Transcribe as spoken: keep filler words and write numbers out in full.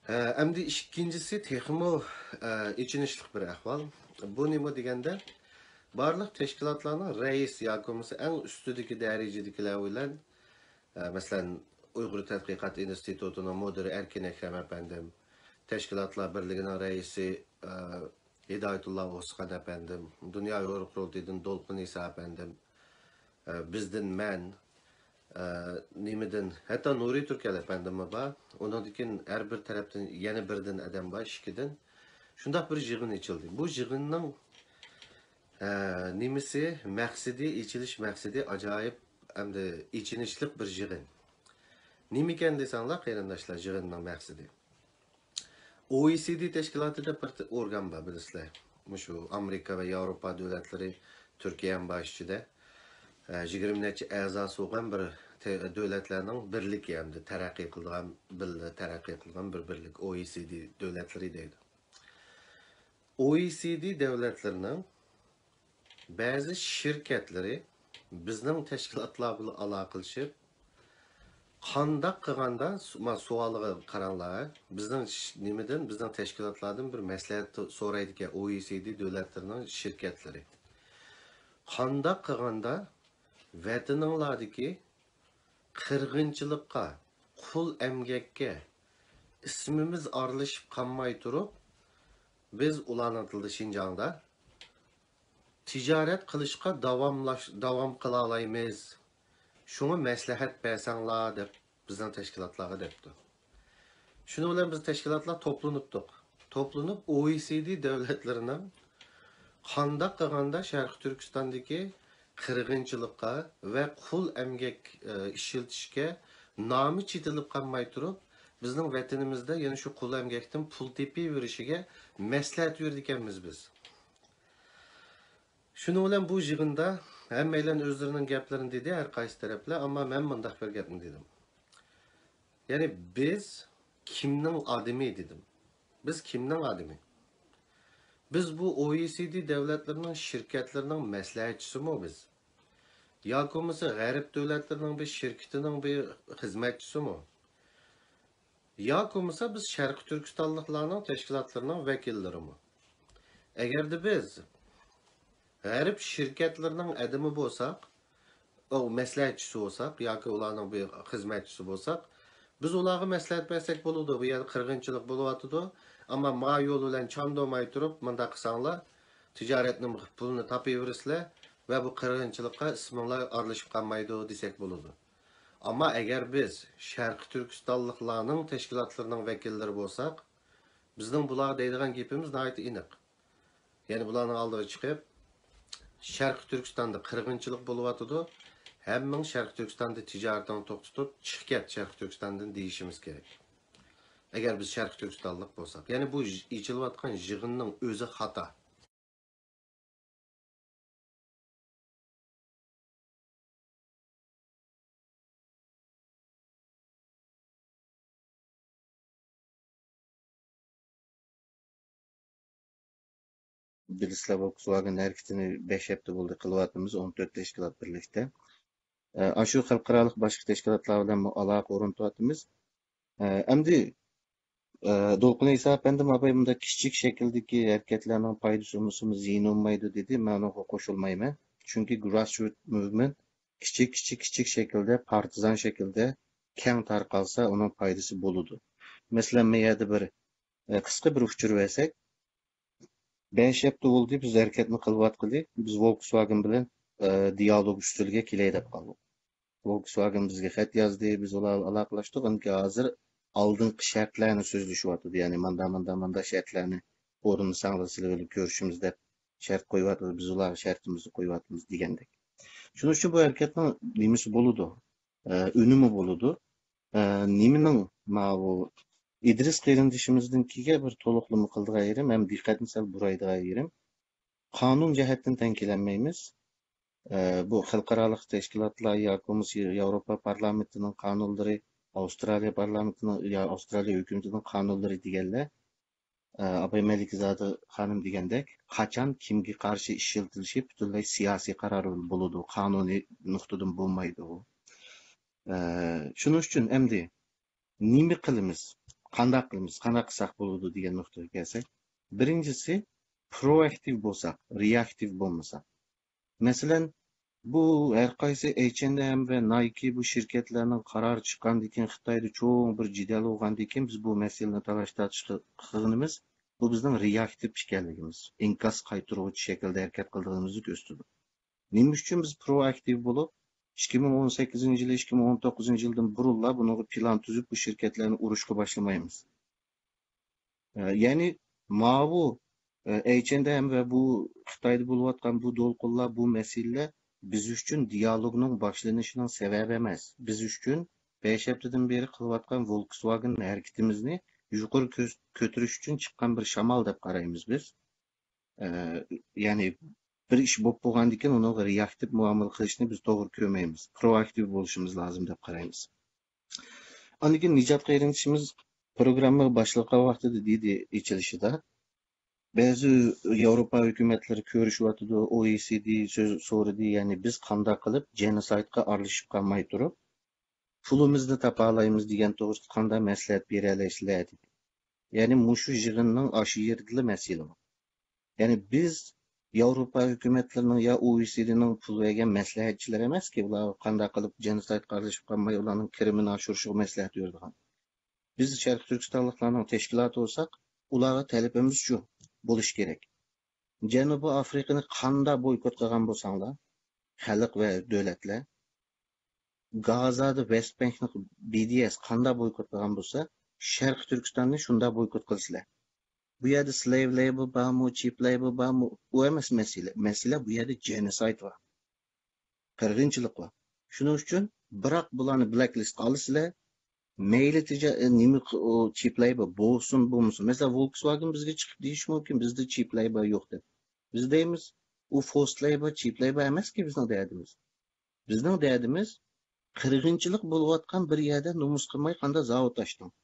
ئەمدى ئىككىنچىسى تېخىمۇ، ئە، ئېچىنىشلىق بىر ئەھۋال. بۇ نېمە دېگەندە، بارلىق تەشكىلاتلارنىڭ رەئىس ياكى بولمىسا ئەڭ ئۈستىدىكى دەرىجىدىكىلەر بىلەن، ئە، مەسىلەن، ئۇيغۇر تەتقىقات ئىنستىتۇتىنىڭ مۇدىرى ئەركىن ئەكرەم ئەپەندىم، تەشكىلاتلار بىرلىكىنىڭ رەئىسى، ئە، ھىدايەتۇللا ئوسخان ئەپەندىم، دۇنيا ئۇيغۇر قۇرۇلتىيىدىن دولقۇن ئىسا ئەپەندىم، ئە، بىزدىن مەن، ئە، نېمىدىن، ھەتتا نۇرى تۈركەل ئەپەندىممۇ بار. ئۇنىڭدىن كېيىن ھەر بىر تەرەپتىن يەنە بىردىن ئادەم بار، ئىككىدىن. شۇنداق بىر يىغىن ئېچىلدى. بۇ يىغىننىڭ، ئە، نېمىسى، مەقسىتى، ئېچىلىش مەقسىتى ئاجايىپ ھەمدە ئېچىنىشلىق بىر يىغىن. نېمىكەن دېسەڭلار، قېرىنداشلار، يىغىننىڭ مەقسىتى. ئو ئې سى دى تەشكىلاتى دەپ بىر ئورگان بار، بىلىسىلەر. مۇشۇ ئامېرىكا ۋە ياۋروپا دۆلەتلىرى، تۈركىيە ھەم بار ئىچىدە، ئە، يىگىرمە نەچچە ئەزاسى بولغان بىر تە-، دۆلەتلەرنىڭ بىرلىكى ھەمدە تەرەققىي قىلىدىغان، بىللە تەرەققىي قىلغان بىر بىرلىك، ئو ئې سى دى دۆلەتلىرى دەيدۇ. ئو ئې سى دى دۆلەتلىرىنىڭ بەزى شىركەتلىرى بىزنىڭ تەشكىلاتلار بىلەن ئالاقىلىشىپ، قانداق قىلغاندا، سو-، ما، سوئالىغا قاراڭلار، بىزنىڭ ش-، نېمىدىن، بىزنىڭ تەشكىلاتلاردىن بىر مەسلىھەت سورايدىكەن، ئو ئې سى دى دۆلەتلىرىنىڭ شىركەتلىرى. قانداق قىلغاندا ۋەتىنىڭلاردىكى قىرغىنچىلىققا، قۇل ئەمگەككە ئىسمىمىز ئارىلىشىپ قالماي تۇرۇپ، بىز ئۇلارنىڭ تىلىدا شىنجاڭدا تىجارەت قىلىشقا داۋاملاش-، داۋام قىلالايمىز. شۇڭا مەسلىھەت بەرسەڭلار دەپ بىزنىڭ تەشكىلاتلارغا دەپتۇ. شۇنىڭ بىلەن بىز تەشكىلاتلار توپلىنىپتۇق. توپلىنىپ ئو ئې سى دى دۆلەتلىرىنىڭ قانداق قىلغاندا شەرقىي تۈركىستاندىكى قىرغىنچىلىققا ۋە قۇل ئەمگەك، ئە، ئىشلىتىشكە نامى چېتىلىپ قالماي تۇرۇپ، بىزنىڭ ۋەتىنىمىزدە يەنە شۇ قۇل ئەمگەكتىن پۇل تېپىۋېرىشىگە مەسلىھەت بېرىدىكەنمىز بىز. شۇنىڭ بىلەن بۇ يىغىندا ھەممەيلەن ئۆزلىرىنىڭ گەپلىرىنى دېدى، ھەر قايسى تەرەپلەر، ئەمما مەن مۇنداق بىر گەپنى دېدىم. يەنى بىز كىمنىڭ ئادىمى دېدىم. بىز كىمنىڭ ئادىمى؟ بىز بۇ ئو ئې سى دى دۆلەتلىرىنىڭ شىركەتلىرىنىڭ مەسلىھەتچىسىمۇ بىز؟ ياكى بولمىسا غەرب دۆلەتلىرىنىڭ بىر شىركىتىنىڭ بىر خىزمەتچىسىمۇ؟ ياكى بولمىسا بىز شەرقىي تۈركىستانلىقلارنىڭ تەشكىلاتلىرىنىڭ ۋەكىللىرىمۇ؟ ئەگەردە بىز غەرب شىركەتلىرىنىڭ ئادىمى بولساق، ئو، مەسلىھەتچىسى بولساق ياكى ئۇلارنىڭ بىر خىزمەتچىسى بولساق، بىز ئۇلارغا مەسلىھەت بەرسەك بولىدۇ، بۇ يەردە قىرغىنچىلىق بولۇۋاتىدۇ، ئەمما ما يول بىلەن چاندۇرماي تۇرۇپ مۇنداق قىلساڭلار، تىجارەتنىڭ پۇلىنى تاپىۋېرىسىلەر ۋە بۇ قىرغىنچىلىققا ئىسمىڭلار ئارىلىشىپ قالمايدۇ دېسەك بولىدۇ. ئەمما ئەگەر بىز شەرقىي تۈركىستانلىقلارنىڭ تەشكىلاتلىرىنىڭ ۋەكىللىرى بولساق، بىزنىڭ بۇلارغا دەيدىغان گېپىمىز ناھايىتى ئېنىق. يەنى بۇلارنىڭ ئالدىغا چىقىپ، شەرقىي تۈركىستاندا قىرغىنچىلىق بولۇۋاتىدۇ، ھەممىڭ شەرقىي تۈركىستاندا تىجارىتىڭنى توختىتىپ، چىقىپ كەت شەرقىي تۈركىستاندىن دېيىشىمىز كېرەك. ئەگەر بىز شەرقىي تۈركىستانلىق بولساق. يەنى بۇ ئېچىلىۋاتقان يىغىننىڭ ئۆزى خاتا. بىلىسىلەر، فولكسۋاگېن ھەرىكىتىنى بەش ھەپتە بولدى قىلىۋاتىمىز، ئون تۆت تەشكىلات بىرلىكتە. ئە، ئاشۇ خەلقئارالىق باشقا تەشكىلاتلار بىلەنمۇ ئالاقە ئورنىتىۋاتىمىز. ئە، ئەمدى، ئە، دولقۇن ئەيسا ئەپەندىم ئاباي مۇنداق كىچىك شەكىلدىكى ھەرىكەتلەرنىڭ پايدىسى بولمىسىمۇ زىيىنى بولمايدۇ دېدى. مەن ئۇنىڭغا قوشۇلمايمەن. چۈنكى grassroot movement كىچىك، كىچىك، كىچىك شەكىلدە، پارتىزان شەكىلدە كەڭ تارقالسا، ئۇنىڭ پايدىسى بولىدۇ. مەسىلەن، مەن يەردە بىر، ئە، قىسقا بىر ئۇچۇر بەرسەك، بەش ھەپتە بولدى بىز ھەرىكەتنى قىلىۋاتقىلى، بىز فولكسۋاگېن بىلەن، ئە، دىئالوگ ئۈستىلىگە كېلەي دەپ قالدۇق. فولكسۋاگېن بىزگە خەت يازدى، بىز ئۇلار بىلەن ئالاقىلاشتۇق. ئەمدى ھازىر ئالدىنقى شەرتلەرنى سۆزلىشىۋاتىدۇ. يەنى ماندا، ماندا، ماندا شەرتلەرنى ئورۇندىساڭلار سىلەر بىلەن كۆرۈشىمىز دەپ شەرت قويۇۋاتىدۇ. بىز ئۇلارغا شەرتىمىزنى قويۇۋاتىمىز دېگەندەك. شۇنىڭ ئۈچۈن بۇ ھەرىكەتنىڭ نېمىسى بولىدۇ؟ ئە، ئۈنۈمى بولىدۇ. ئە، نېمىنىڭ ماۋۇ ئىدرىس قېرىندىشىمىزنىڭكىگە بىر تولۇقلىما قىلىدىغان يېرىم ھەم دىققەتنى سەل بۇرايدىغان يېرىم، قانۇن جەھەتتىن تەڭ كېلەلمەيمىز. ئە، بۇ خەلقئارالىق تەشكىلاتلار ياكى بولمىسا ياۋروپا پارلامېنتىنىڭ قانۇنلىرى، ئاۋسترالىيە پارلامېنتىنىڭ يا ئاۋسترالىيە ھۆكۈمىتىنىڭ قانۇنلىرى دېگەنلەر، ئە، ئاباي مەلىكزادە خانىم دېگەندەك، قاچان كىمگە قارشى ئىشلىتىلىشى پۈتۈنلەي سىياسىي قارار بولىدۇ، قانۇنىي نۇقتىدىن بولمايدۇ. ئە، شۇنىڭ ئۈچۈن ئەمدى نېمە قىلىمىز؟ قانداق قىلىمىز، قانداق قىلساق بولىدۇ دېگەن نۇقتىغا كەلسەك، بىرىنچىسى، پروئاكتىپ بولساق، رېئاكتىپ بولمىساق. مەسىلەن، بۇ ھەر قايسى ئېچ ئەند ئېم ۋە نايكى بۇ شىركەتلەرنىڭ قارارى چىققاندىن كېيىن، خىتايدا چوڭ بىر جېدەل بولغاندىن كېيىن، بىز بۇ مەسىلىنى تالاش تارتىش قىلغىنىمىز، بۇ بىزنىڭ رېئاكتىپ ئىكەنلىكىمىز، ئىنكاس قايتۇرغۇچى شەكىلدە ھەرىكەت قىلىدىغىنىمىزنى كۆرسىتىدۇ. نېمە ئۈچۈن بىز پروئاكتىپ بولۇپ، ئىككى مىڭ ئون سەككىزىنچى يىلى، ئىككى مىڭ ئون توققۇزىنچى يىلدىن بۇرۇنلا بۇنىڭغا پىلان تۈزۈپ، بۇ شىركەتلەرنى ئۇرۇشقا باشلىمايمىز؟ ئە، يەنى ماۋۇ، ئە، ئېچ ئەند ئېم ۋە بۇ خىتايدا بولۇۋاتقان بۇ دولقۇنلار، بۇ مەسىلىلەر بىز ئۈچۈن دىيالوگنىڭ باشلىنىشىنىڭ سەۋەبى ئەمەس. بىز ئۈچۈن بەش ھەپتىدىن بېرى قىلىۋاتقان ۋولكسۋاگېن ھەرىكىتىمىزنى يۇقىرى كۆ-، كۆتۈرۈش ئۈچۈن چىققان بىر شامال دەپ قارايمىز بىز. ئە، يەنى بىر ئىش بولۇپ بولغاندىن كېيىن ئۇنىڭغا رېئاكتىپ مۇئامىلە قىلىشنى بىز توغرا كۆرمەيمىز. پروئاكتىپ بولۇشىمىز لازىم دەپ قارايمىز. ئاندىن كېيىن نىجات قېرىندىشىمىز پروگرامما باشلىغان ۋاقتىدا دېدى ئېچىلىشىدا، بەزى ياۋروپا ھۆكۈمەتلىرى كۆرۈشۈۋاتىدۇ، ئو ئې سى دى سۆز سورىدى، يەنى بىز قانداق قىلىپ جېنوسايدقا ئارىلىشىپ قالماي تۇرۇپ، پۇلىمىزنى تاپالايمىز دېگەن توغرىسىدا قانداق مەسلىھەت بېرەلەيسىلەر دېدى. يەنى مۇشۇ يىغىننىڭ ئاشۇ يېرىدىلا مەسىلە بار. يەنى بىز ياۋروپا ھۆكۈمەتلىرىنىڭ يا ئو ئې سى دىنىڭ پۇل بەرگەن مەسلىھەتچىلىرى ئەمەسكى، بۇلار قانداق قىلىپ جېنوسايدقا ئارىلىشىپ قالماي، ئۇلارنىڭ كىرىمىنى ئاشۇرۇشىغا مەسلىھەت بېرىدىغان. بىز شەرقىي تۈركىستانلىقلارنىڭ تەشكىلاتى بولساق، ئۇلارغا تەلىپىمىز شۇ بولۇشى كېرەك. جەنۇبىي ئافرىقىنى قانداق بويكوت قىلغان بولساڭلار، خەلق ۋە دۆلەتلەر، گازادا ۋەست بەنكنى بى دى ئەس قانداق بويكوت قىلغان بولسا، شەرقىي تۈركىستاننى شۇنداق بويكوت قىلىسىلەر. بۇ يەردە سلەيۋ لەيبور بارمۇ، چىپ لەيبور بارمۇ، ئۇ ئەمەس مەسىلە. مەسىلە بۇ يەردە جېنوسايد بار. قىرغىنچىلىق بار. شۇنىڭ ئۈچۈن بىراق بۇلارنى بلەك لىستقا ئالىسىلەر. مەيلى تىجا-، نېمە ق-، ئۇ چىپ لەيبور بولسۇن بولمىسۇن. مەسىلەن، ۋولكسۋاگېن بىزگە چىقىپ دېيىشى مۇمكىن، بىزدە چىپ لەيبور يوق دەپ. بىز دەيمىز، ئۇ فورسد لەيبور، چىپ لەيبور ئەمەسكى بىزنىڭ دەردىمىز. بىزنىڭ دەردىمىز، قىرغىنچىلىق بولۇۋاتقان بىر يەردە نومۇس قىلماي قانداق زاۋۇت ئاچتىڭ؟